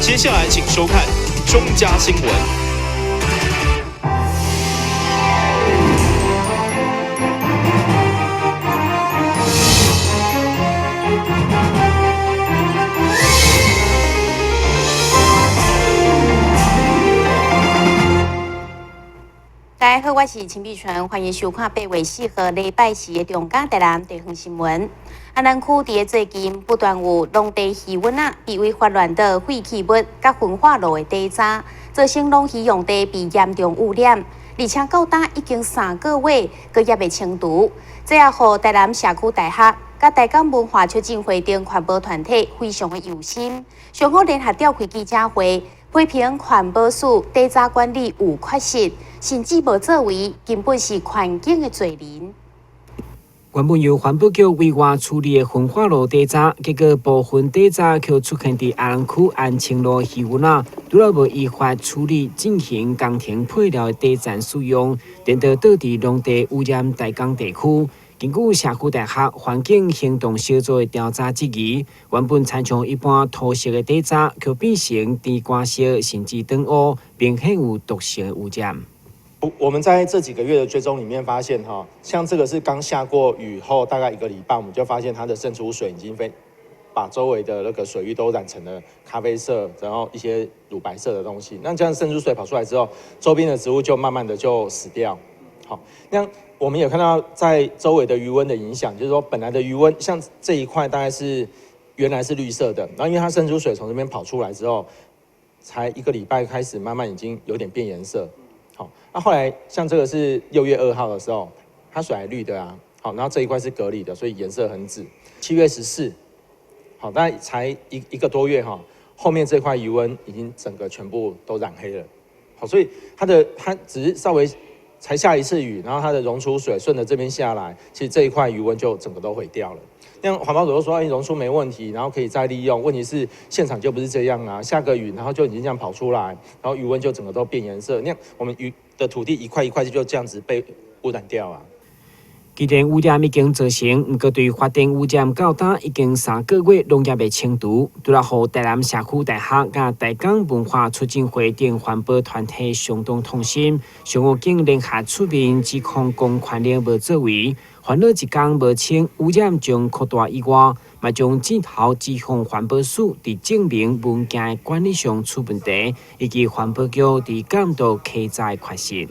接下來請收看中嘉新聞。大家好，我是陳碧純，歡迎收看8月4號禮拜四的中嘉台南地方新聞。阿南區佇最近不斷有農地魚塭仔被違法亂倒廢棄物佮焚化爐的底渣，造成農漁用地被嚴重汙染，而且到今已經3個月，閣猶未清除。這也予台南社區大學、佮台港文化促進會等環保團體非常的憂心，上午聯合召開記者會，批評環保署底渣管理有缺失，甚至無作為，根本是環境的罪人。原本由環保局委外處理的焚化爐底渣，結果部分底渣卻出現佇阿蘭區安清路魚塭仔，除了無依法處理進行工程配料的底層使用，顛倒導致農地污染台江地區。根據社區大學環境行動小組的調查質疑，原本親像一般土色的底渣，卻變成甜瓜色，甚至轉烏，明顯有毒性的污染。我們在這幾個月的追蹤裡面發現，哈，像這個是剛下過雨後大概一個禮拜，我們就發現它的滲出水已經被把周圍的那個水域都染成了咖啡色，然後一些乳白色的東西。那這樣滲出水跑出來之後，周邊的植物就慢慢的就死掉。好，那我們也看到在周圍的魚塭的影響，就是說本來的魚塭像這一塊大概是原來是綠色的，然後因為它滲出水從這邊跑出來之後，才一個禮拜開始慢慢已經有點變顏色。好，那後來像這個是6月2號的時候，它水還綠的啊。好，然後這一塊是隔離的，所以顏色很紫。7月14，好，大概才一個多月哈，後面這塊魚塭已經整個全部都染黑了。好，所以它只是稍微才下一次雨，然後它的溶出水順着這邊下來，其實這一塊魚塭就整個都毀掉了。那環保署都說，哎，溶出沒問題，然後可以再利用。問題是現場就不是這樣啊，下個雨，然後就已經這樣跑出來，然後魚塭就整個都變顏色。那我們魚的土地一塊一塊就這樣子被污染掉啊。既然污染已經造成，毋過對發電污染到今已經3個月攏猶未清除，除了予台南社區大學佮台港文化促進會等環保團體相當痛心，上午竟聯合出面指控公權力無作為，煩惱一工無清，污染將擴大以外，嘛將箭頭指向環保署佇證明文件的管理上出問題，以及環保局佇監督稽查的缺失。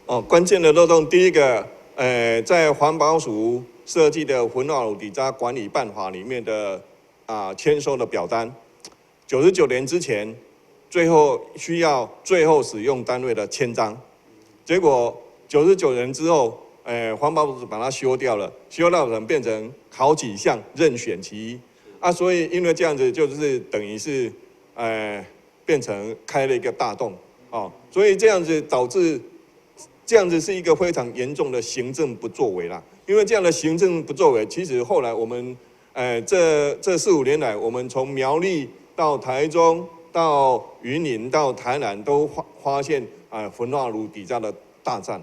哦，關鍵的漏洞，第一個。在環保署設計的焚化爐底渣管理辦法裡面的簽收的表單，99年之前，最後需要最後使用單位的簽章，結果99年之後，環保署把它修掉了，修掉成變成好幾項任選其一，啊，所以因為這樣子就是等於是，變成開了一個大洞，哦，所以這樣子導致。這樣子是一個非常嚴重的行政不作為啦，因為這樣的行政不作為，其實後來我們，這四五年來，我們從苗栗到台中到雲林到台南，都發現啊焚化爐底渣的大戰。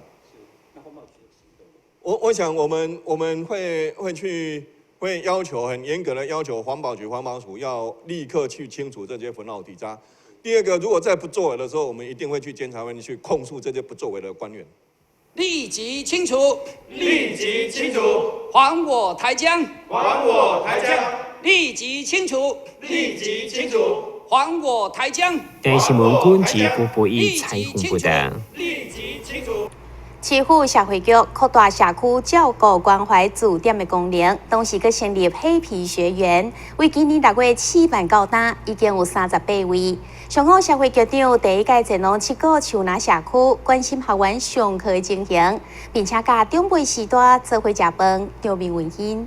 我想我們會去要求很嚴格的要求環保局環保署要立刻去清除這些焚化爐底渣。第二個，如果再不作為的時候，我們一定會去監察院去控訴這些不作為的官員。立即清除！立即清除！還我台江！還我台江！立即清除！立即清除！還我台江！電視新聞軍事部播以采訪報道。立即清除！市府社會局擴大社區照顧關懷駐點的功能，同時閣成立黑皮學員，為今年6月試辦到今，已經有38位。上午社會局長第一屆前往七股樹林社區關心學員上課的情形，並且佮長輩序大做伙食飯，場面溫馨。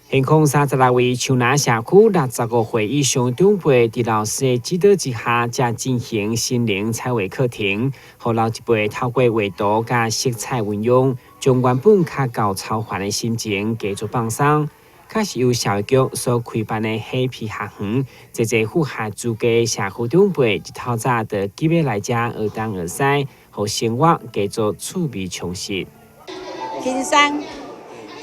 現況36位樹林社區65歲以上長輩，佇老師的指導之下，才進行心靈彩繪課程，予老一輩透過畫圖佮色彩運用，將原本較厚操煩的心情加做放鬆。確實由社會局所開辦的黑皮學園，濟濟符合資格社區長輩，一透早就急欲來遮學東學西，予生活加做趣味充實。輕鬆，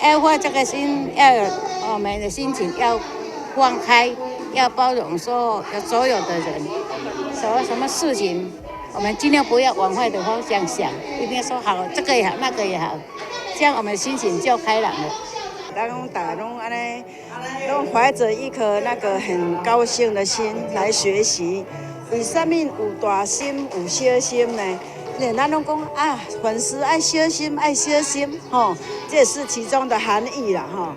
要畫這個心，要有我們的心情要放開，要要包容所有的人，什麼什麼事情，我們盡量不要往壞的方向想，一定要說好，這個也好，那個也好，這樣我們心情就開朗了。咱講大家攏按呢，攏懷著一顆那個很高興的心來學習。為啥物有大心有小心呢？咱攏講啊，凡事愛小心，愛小心，吼，這是其中的含義啦，吼。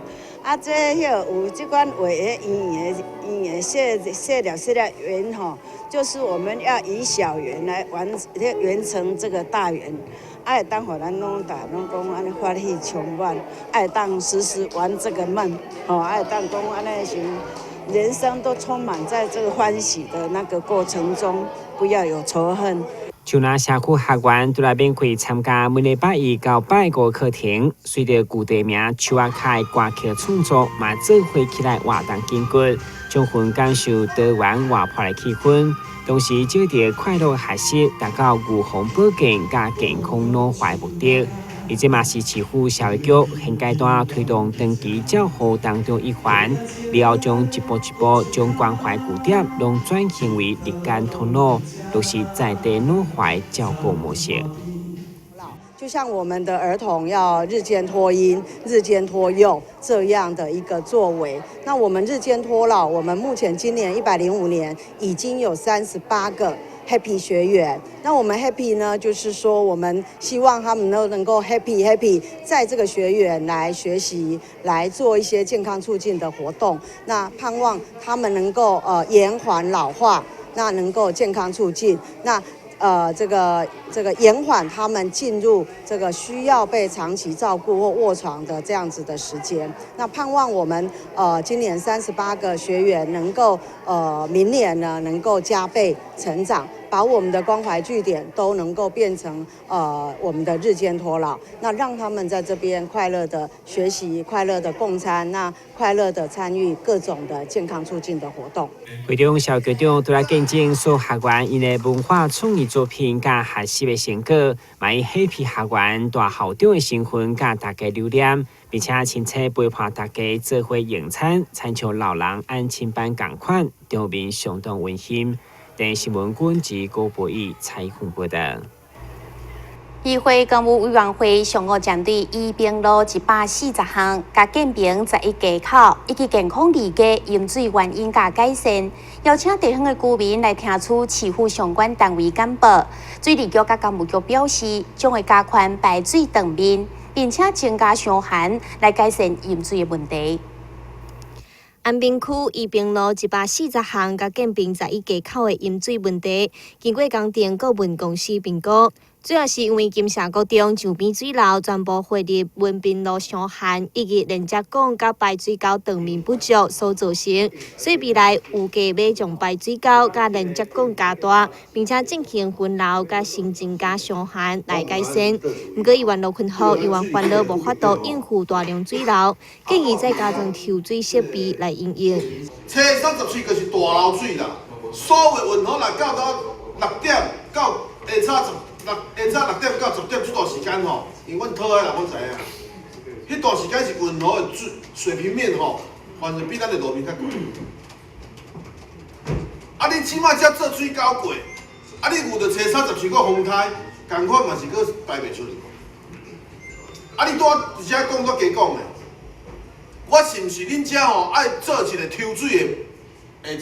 啊，這彼有這款畫的圓的圓的細細粒細粒圓吼，就是我們要以小圓來完成這個大圓。啊，會當予咱攏大家攏講按呢歡喜充滿，啊會當時時圓這個夢，吼，啊會當講按呢是人生都充滿在這個歡喜的那個過程中，不要有仇恨。像若社區學員都來免費參加每禮拜一到拜五課程，隨著舊地名樹仔跤的歌曲創作，嘛做伙起來活動筋骨，充分感受多元活潑的氣氛，同時藉著快樂學習，達到預防保健佮健康老化的目的。而這嘛是市府社會局現階段推動長期照護當中一環，了後將一步一步將關懷據點攏轉型為日間托老，落實在地老化照顧模式。就像我們的兒童要日間托嬰、日間托幼這樣的一個作為，那我們日間托老，我們目前今年105年已經有38個 Happy 學員。那我們 Happy 呢，就是說我們希望他們都能夠 Happy Happy，在這個學員來學習，來做一些健康促進的活動。那盼望他們能夠延緩老化，那能夠健康促進，那這個延緩他們進入這個需要被長期照顧或臥床的這樣子的時間。那盼望我們今年38個學員能夠明年呢能夠加倍成長，把我們的關懷據點都能夠變成我們的日間托老，那讓他們在這邊快樂的學習、快樂的共餐，那快樂的參與各種的健康促進的活動。會中蕭局長都來見證所學員𪜶的文化創意作品佮學習的成果，嘛以 Happy 學員大校長的身份佮大家留念，並且親切陪伴大家做伙用餐，親像老人按親班仝款，場面相當溫馨。電視新聞軍及郭博義採訪報道。議會工務委員會上午針對宜平路140項、佮建平11街口以及健康二街淹水原因佮改善，邀請地方的居民來聽取市府相關單位簡報。水利局佮工務局表示，將會加寬排水斷面，並且增加箱涵來改善淹水的問題。安平區宜平路140巷佮建平11街口的淹水問題，經過工程顧問公司評估，主要是因為金城國中上邊水流全部匯入文濱路箱涵，以及連接管佮排水溝斷面不足所造成，所以未來預計欲將排水溝佮連接管加大，並且進行分流佮新增加箱涵來改善。毋過議員盧坤福猶原煩惱無法度應付大量水流，建議再加裝抽水設備來應用。初三十四就是大流水啦，所有運河若到到6點到下早十六下早6點到10點這段時間吼，因為阮討海人，阮知影，彼段時間是運河的水平面吼，反正比咱的路面較懸。啊，你這擺才做水溝過，啊，你遇著初三十四個風颱，仝款嘛是閣排袂出去。啊，你拄仔佇遮講煞加講的，我是毋是恁遮吼愛做一個抽水的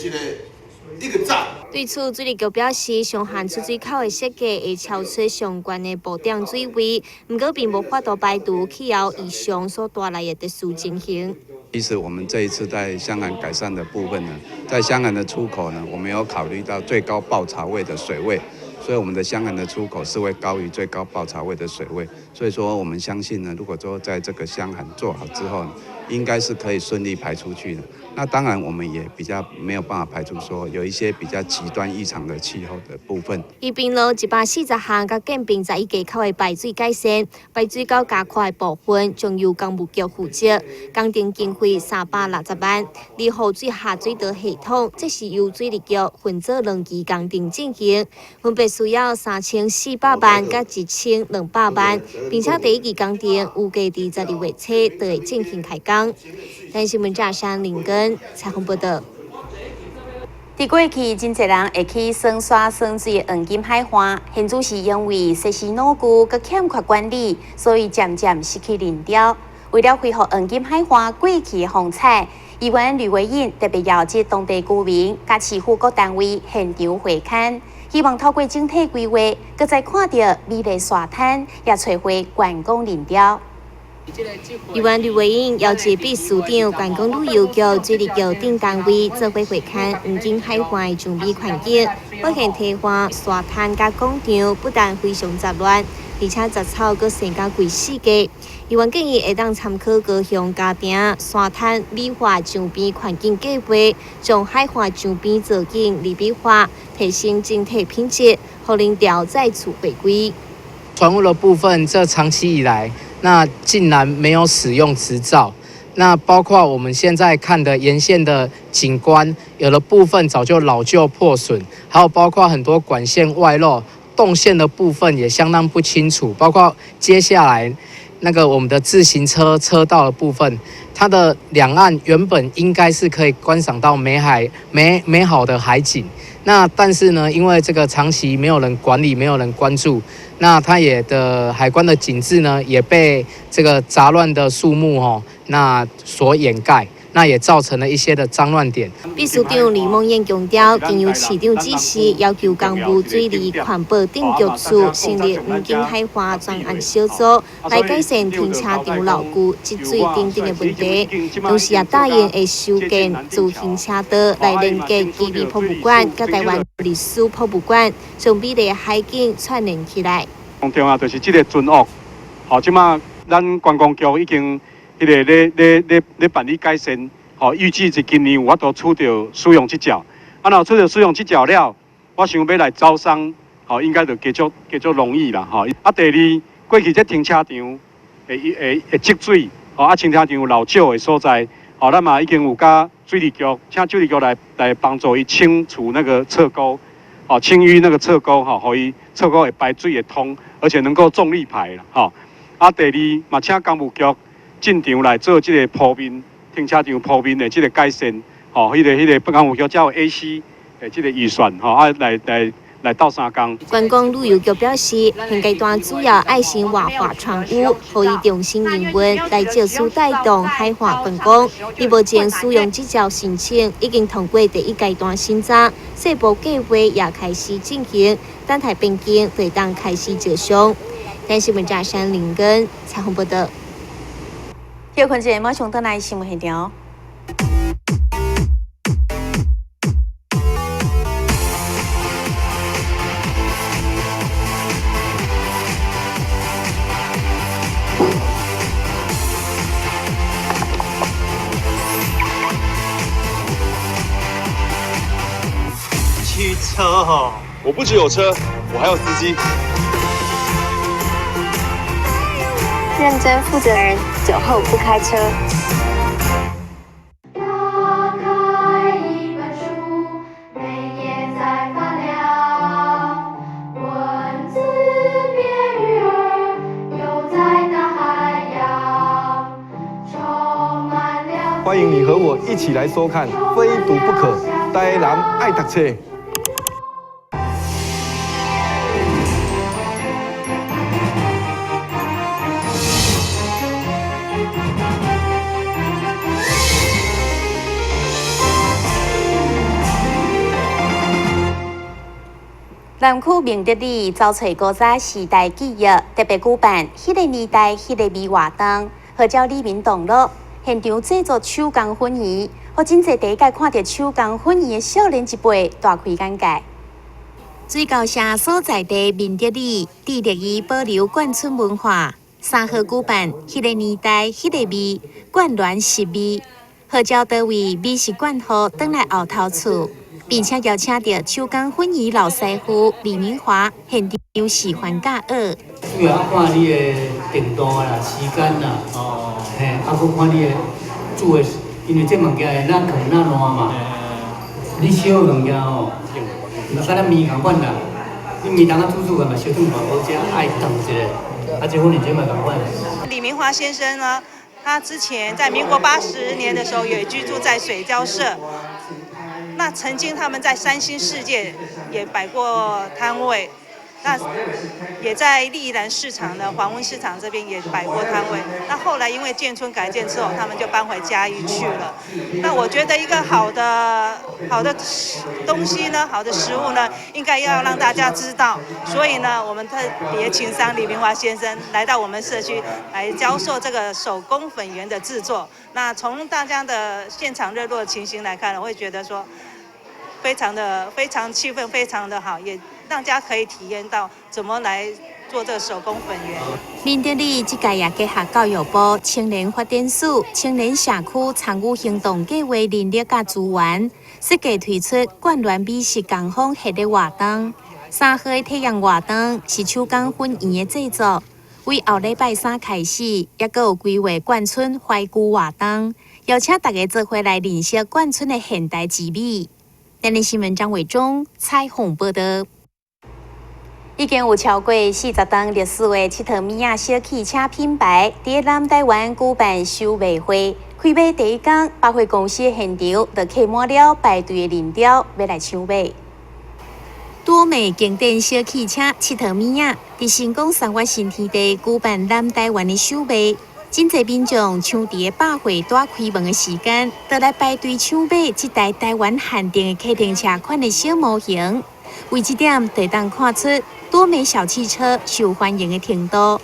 一個站？對此，水利局表示，箱涵出水口的設計會超出上懸的布點水位，毋過並無法度排除氣候異常所帶來的特殊情形。其實我們這一次在箱涵改善的部分呢，在箱涵的出口呢，我們有考慮到最高爆潮位的水位，所以我們的箱涵的出口是會高於最高爆潮位的水位。所以說，我們相信呢，如果說在這個箱涵做好之後，應該是可以順利排出去的。那當然，我們也比較沒有辦法排除說有一些比較極端異常的氣候的部分。宜平路140巷佮建平11街口的排水改善，排水溝加寬的部分將由工務局負責，工程經費360萬。而雨水下水道系統，則是由水利局分做兩期工程進行，分別需要3400萬佮1200萬，並且第一期工程預計佇12月初就會進行開工。台視新聞炸山林根採訪報道。佇過去，真濟人會去耍沙耍水的黃金海岸，現主是因為設施老舊，閣欠缺管理，所以漸漸失去人潮。為了恢復黃金海岸過去的風采，議員呂維穎特別邀集當地居民、佮市府各單位現場會勘，希望透過整體規劃，閣再看著美麗沙灘，也揣回觀光人潮。議員呂維穎邀集秘書長、觀光旅遊局、水利局等單位做伙會勘黃金海岸的美環境，發現堤岸、沙灘佮廣場不但非常雜亂，而且雜草閣生甲規世界。議員建議會當參考高雄嘉定沙灘美化周邊環境計劃，將海岸周邊造景立體化，提升整體品質，予人潮再次回歸。船務的部分，這長期以來，那竟然沒有使用執照。那包括我們現在看的沿線的景觀，有的部分早就老舊破損，還有包括很多管線外漏，動線的部分也相當不清楚。包括接下來那個我們的自行車車道的部分，它的兩岸原本應該是可以觀賞到美海美美好的海景。那但是呢，因為這個長期沒有人管理，沒有人關注，那它也的海觀的景致呢，也被這個雜亂的樹木吼，那所掩蓋，那也造成了一些的髒亂點。秘書長李夢燕強調，經由市長指示，要求工務、水利、環保等局處成立黃金海岸專案小組，來改善停車場老舊、積水等等的問題。同時也答應會修建自行車道，來連接基地博物館佮台灣歷史博物館，將美麗海景串聯起來。重要就是這個船屋，好，這馬咱觀光局已經彼个咧咧咧咧辦理改善，吼，預計是今年有法度取著使用執照。啊，若取著使用執照了，我想欲來招商，吼，應該就繼續繼續容易啦，吼。啊，第二，過去這停車場會會會積水，吼，啊，停車場有漏石的所在，吼，咱嘛已經有佮水利局，請水利局來來幫助伊清除那個側溝，吼，清淤那個側溝，吼，予伊側溝會排水會通，而且能夠重力排啦，吼。啊，第二嘛，請工務局進場來做這個鋪面停車場鋪面的這個改善，吼，彼個工務局才有 AC 的這個預算，吼，啊，來來來鬥相共。觀光旅遊局表示，現階段主要愛先活化船塢，予伊重新營運，來借此帶動海岸觀光。佇目前使用執照申請已經通過第一階段審查，細部計劃也開始進行，等待變更就會當開始招商。台視新聞山林根采訪報導。休睏一下，馬上轉來新聞現場。汽車吼，我不只有車，我還有司機。認真負責人，酒後不開車。打開一本書，每頁在發亮，文字變魚兒，游在大海洋，充滿了。歡迎你和我一起來收看《非讀不可》，台南愛讀冊。南區明德里走揣古早時代記憶，特別舉辦彼个年代彼个味活動，號召里民同樂，現場製作手工粉圓，予真濟第一擺看著手工粉圓的少年一輩大開眼界。水溝社所在地明德里，致力於保留眷村文化，3號舉辦彼个年代彼個味眷戀食味，號召多位美食館戶轉來後頭厝。並且邀請著手工粉圓老師傅李明華現場示範教學。主要看你的程度啦、時間啦，哦，嘿，啊，閣看你的煮的，因為這物件會哪囥哪爛嘛。你燒的物件吼，嘛敢若麵仝款啦，你麵當仔煮煮嘛，燒轉嘛好食，愛轉一下，啊，這粉圓這嘛仝款。李明華先生呢，他之前在民國80年的時候也居住在水交社。那曾经他們在三星世界也擺過攤位，那也在麗蘭市場的黃昏市場這邊也擺過攤位。那後來因為建村改建之後，他們就搬回嘉義去了。那我覺得一個好的東西呢，好的食物呢，應該要讓大家知道。所以呢，我們特別請上李明華先生來到我們社區來教授這個手工粉圓的製作。那從大家的現場熱絡情形來看，我會覺得說，非常的非常氣氛非常的好，也讓大家可以體驗到怎麼來做這個手工粉圓。林德里這屆也結合教育部青年發展署青年社區參與行動計劃人力佮資源，設計推出灌巒美食工坊系列活動。3號的體驗活動是手工粉圓的製作，為後禮拜三開始，猶閣有規劃貫村懷舊活動，邀請大家做伙來認識貫村的現代之美。台南新聞張偉忠採訪報道。已經有超過40冬歷史的𨑨迌物仔小汽車品牌，佇南台灣舉辦首賣會。開賣第一工，百貨公司現場就客滿了排隊的人潮，欲來搶買。多美經典小汽車𨑨迌物仔，佇星光三越新天地舉辦南台灣的首賣。真濟民眾搶佇个百貨大開門的時間，就來排隊搶買這台台灣限定的客廳車款的小模型。為這點，就會當看出多美小汽車受歡迎的程度。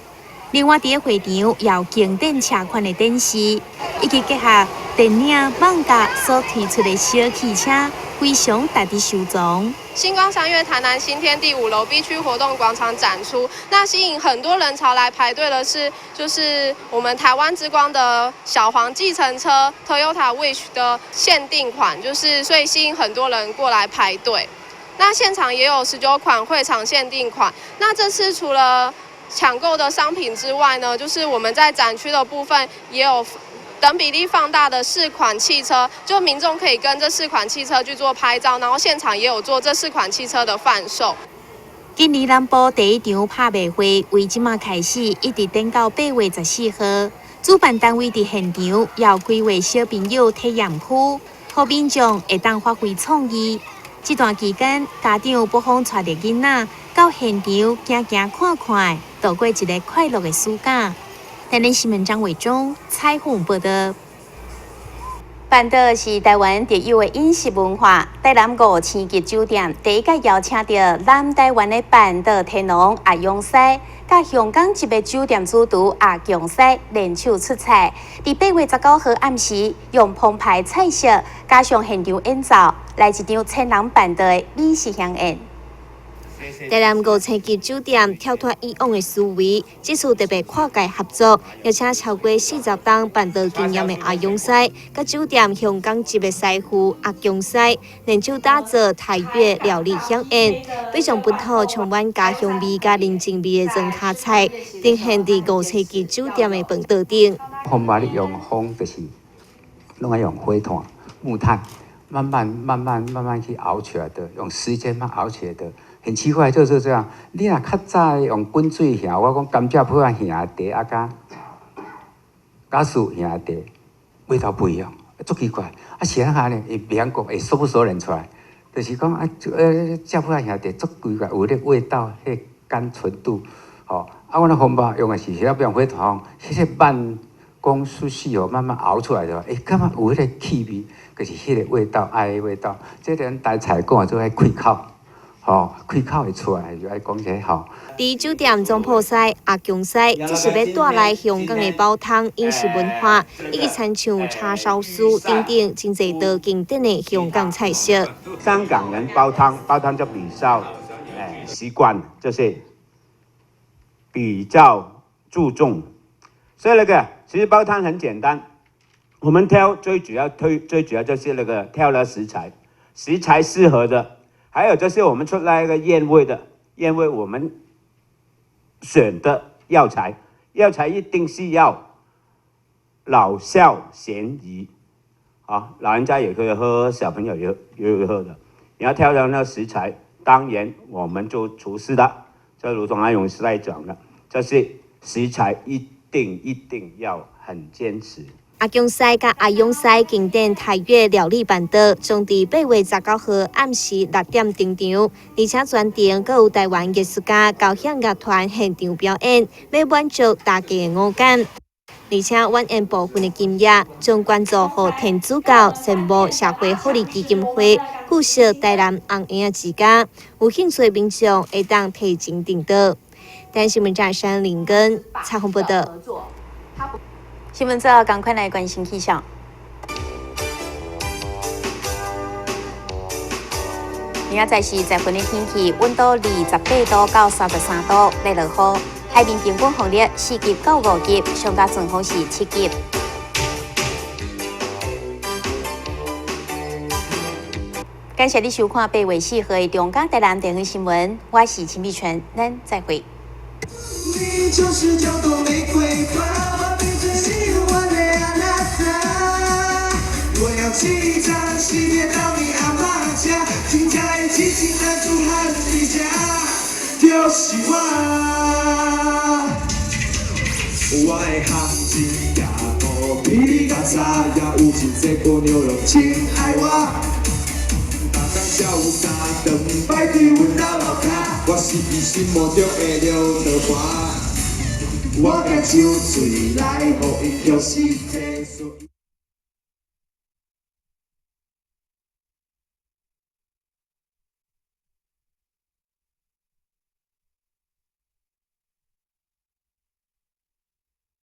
另外，佇个會場也有經典車款的展示，以及結合電影、漫畫所推出的小汽車，非常值得收藏。新光三越台南新天地5樓 B 區活動廣場展出，那吸引很多人潮來排隊的是，就是我們台灣之光的小黃計程車 Toyota Wish 的限定款，就是所以吸引很多人過來排隊。那現場也有19款會場限定款。那這次除了搶購的商品之外呢，就是我們在展區的部分也有等比例放大的四款汽車，就民眾可以跟這四款汽車去做拍照，然後現場也有做這四款汽車的販售。今年南部第一場拍賣會，為這馬開始，一直等到8月14號。主辦單位佇現場也有規劃小朋友體驗區，予民眾會當發揮創意。這段期間，家長不妨帶著囡仔到現場行行看看，度過一个快樂的暑假。台南新聞張偉忠採訪報道。辦桌是台灣特有的飲食文化。台南五星級酒店第一擺邀請著南台灣的辦桌天王阿勇師，佮香港籍的酒店主廚阿強師聯手出菜。佇8月19號暗時，用澎湃菜色加上現場演奏，來一場千人辦桌的美食饗宴。台南五星級酒店跳脫以往的思維，這次特別跨界合作，邀請超過40冬辦桌經驗的阿勇師，佮酒店香港籍的師傅阿強師，聯手打造台粵料理饗宴，配上本土充滿家鄉味佮人情味的莊跤菜，呈現佇五星級酒店的飯桌頂。風肉你用風就是攏愛用火炭、木炭，慢慢、慢慢、慢慢去熬起來的，用時間慢熬起來的。很奇怪，就是這樣。你若較早用滾水瓦，我講甘蔗皮仔瓦茶啊，佮加樹瓦茶，味道不一樣，足奇怪。啊，是按怎呢？伊袂曉講，會說不說得出來？就是講啊，蔗皮仔瓦茶足奇怪，有彼個味道，彼個甘醇度，吼。啊，阮的方法用的是啥物用火炭，彼個慢工出細哦，慢慢熬出來的，欸，感覺有彼個氣味，就是彼個味道，愛的味道。這連台菜講做愛開口。吼，開口會出來就愛講這吼。佇酒店總鋪師阿強師，這是欲帶來香港的煲湯飲食文化，以及親像叉燒酥等等，真濟道經典的香港菜色。香港人煲湯，煲湯就比較習慣，就是比較注重。所以那個其實煲湯很簡單，我們挑最主要推最主要就是那個挑了食材，食材適合的。還有就是我們出來一個驗味的，驗味我們選的藥材，藥材一定是要老少咸宜，啊，老人家也可以喝，小朋友也可以喝的。你要挑的那個食材，當然我們做廚師的，就如同阿勇師來講的，就是食材一定一定要很堅持。阿阿強師佮阿勇師經典台粵料理辦桌，將佇8月19號暗時6點登場，而且全程閣有台灣藝術家交響樂團現場表演，欲滿足大家的五感。而且晚宴部分的金額將捐助予天主教善牧社會福利基金會，附設台南紅嬰仔之家。有興趣的民眾會當提前訂桌。台灣新聞站山林根採訪報道。新聞最後，趕快來關心氣象。明仔載是十分的天氣，溫度28度到33度，咧落雨。海面平均風力4級到5級，上大陣風是7級。感謝你收看8月4號的中港台南地方新聞，我是陳美泉，咱再會。你就是這朵玫瑰花，我最喜歡的阿娜達。我要騎著西天到你阿嬤家，真正的痴情男子漢的家，就是我。我的行情也無比你較差，也有真濟姑娘攏真愛我。逐工下午三頓擺對阮兜樓跤，我是伊心目中的劉德華。我共唱喙來，予伊哭死。